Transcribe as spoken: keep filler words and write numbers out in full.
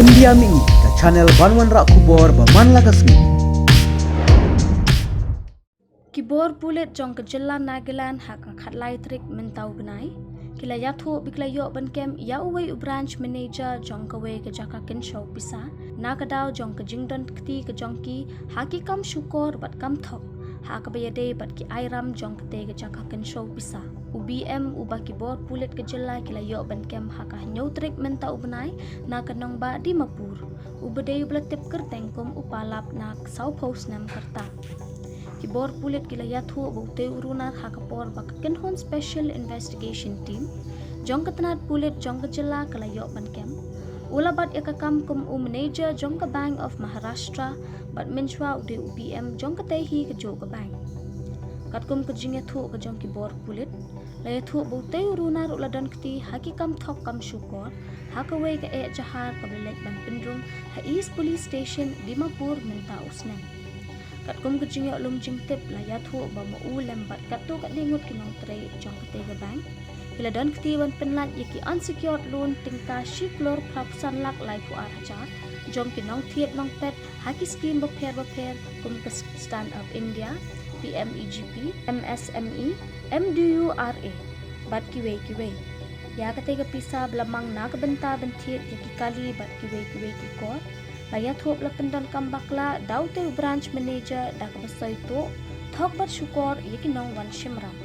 India Mih, ka channel ban wanrah khubor ba man la ka sngi. Ki bor pulit jong ka jylla Nagaland ha ka khatlai tarik mynta u bnai ki la ïathuh ba ki la ïoh ban kem ïa uwei u branch manager jong kawei ka jaka kynshew pisa na ka daw jong ka jingdon kti ka jong ki ha ki kam shukor bad kam thok ha kaba ïadei bad ki airam jong katei ka jaka kynshew pisa. U B M uba ki bor pulit ka jylla ki la ïoh ban kem ha ka hynñiew tarik mynta u bnai na ka nongbah Dimapur, uba dei uba la tip kyrteng kum u Palap na ka sawphew snem ka rta. Ki bor pulit ki la ïathuh ba utei u runar ha ka por ba ka kynhun Special Investigation Team jong ka tnat pulit jong ka jylla ka la ïoh ban kem, u la bat ïa ka kam kum u manager jong ka Bank of Maharashtra bad mynshuwa u dei u B M jong katei hi kajuh ka bank. Katkum ka jingïathuh ka jong ki bor pulit, la ïathuh ba utei u runar u la don kti ha ki kam thok kam shukor ha kawei ka eh jahar kaba la leit ban pynrung ha East Police Station, Dimapur mynta u snem. Katkum ka jingïoh lum jingtip la ïathuh ba ma u lem bad katto katne ngut ki nongtrei jong katei ka bank ki la don kti ban pynlait ïa ki unsecured loan tyngka shi klur phra phew san lak laiphew ar hajar jong ki nongthied nongpet ha ki skim bapher bapher kum ka Stand Up India, P M E G P, M S M E, M D U R A bad kiwei kiwei. Ïa katei ka pisa ba la mang na ka bynta ban thied ïa ki kali bad kiwei kiwei ki kor, la ïathuh ba la pyndonkam bakla da utei u branch manager da kaba soi tuh, thok bad shukor ïa ki nongwan shim ram.